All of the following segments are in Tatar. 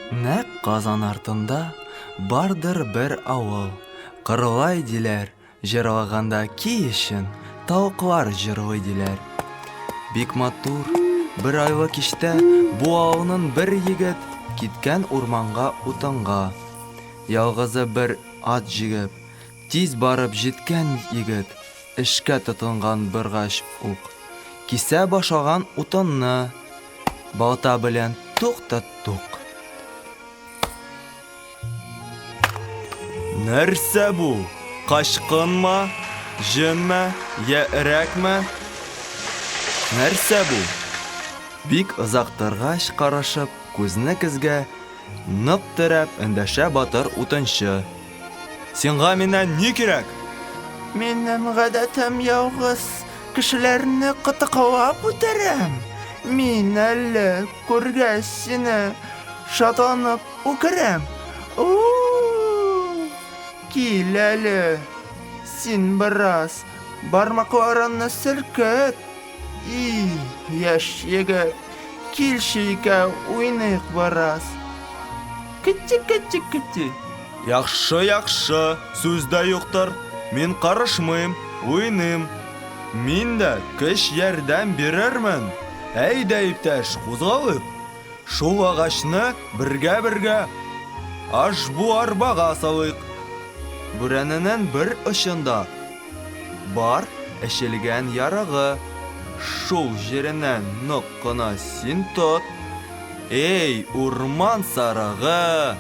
Нәкъ Казан артында бардыр бер авыл. Кырлай диләр, җырлаганда ки өчен тавыклар җырлый диләр. Бик матур, бер айлы кичтә бу авылның бер егет киткән урманга утынга. Ялгызы бер ат җигеп, тиз барып җиткән егет эшкә тотынган быргач ук, кисә башлаган утынны. Балта белән тук та тук. Нәрсә бу? Качкынмы? Җенме? Я өрәкме? Нәрсә бу? Бик озак торгач карашып, күзне күзгә нык терәп эндәшә батыр утынчы. Сиңа миннән ни кирәк? Минем гадәтем ялгыз кешеләрне кытыклап үтерәм. Мин әле күргәч сине шатланып үкерәм. У-у-у! Кил әле, син бераз бармакларыңны селкет. И, яшь егет, килче икәү уйныйк бераз. Кити, кити, кити. Яхшы, яхшы, сүз дә юктыр. Мин карышмыйм, уйныйм. Мин дә көч ярдәм бирермен. Әйдә, иптәш, кузгалыйк. Шул агачны бергә-бергә ошбу арбага салыйк. Бүрәнәнең бер очында бар эчелгән ярыгы. Шул җиреннән нык кына син тот. Эй, урман сарыгы!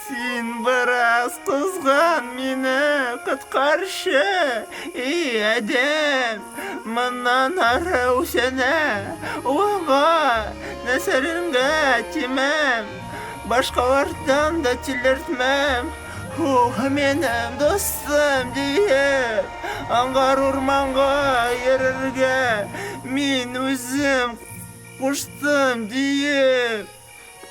Син бераз кызган мине, коткарчы, и адәм, моннан ары үсәнә, улыңа, нәселеңгә тимәм, башкалардан да тилертмәм. Ух, минем дустым диеп, аңгар урманга йөрергә мин үзем куштым диеп.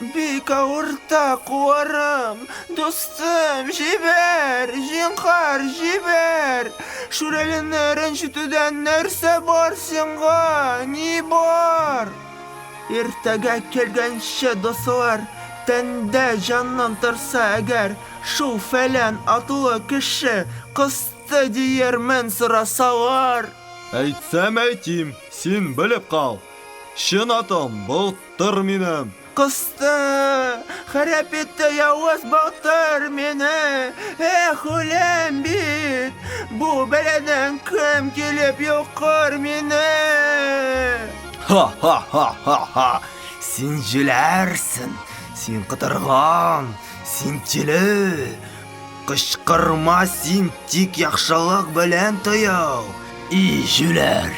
Бик авырта куарым, дустым, җибәр, зинһар, җибәр. Шүрәлене рәнҗетүдән нәрсә бар сиңа, ни бар? Иртәгә килгәнче, дуслар, тәндә җаным торса әгәр, шул фәлән атлы кеше кысты диермен сорасалар. Әйтсәм әйтим, син белеп кал, чын атым Былтыр минем. Кысты, харап итте явыз Былтыр мине. Эх, үләм бит, бу бәладән кем килеп йолкыр мине? Ха-ха-ха-ха-ха! Син җүләрсең, син котырган, син тиле. Кычкырма син, тик яхшылык белән тыел. И, җүләр!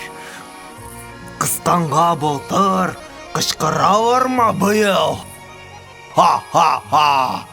Кыстанга былтыр, кычкыралармы быел? Ха-ха-ха!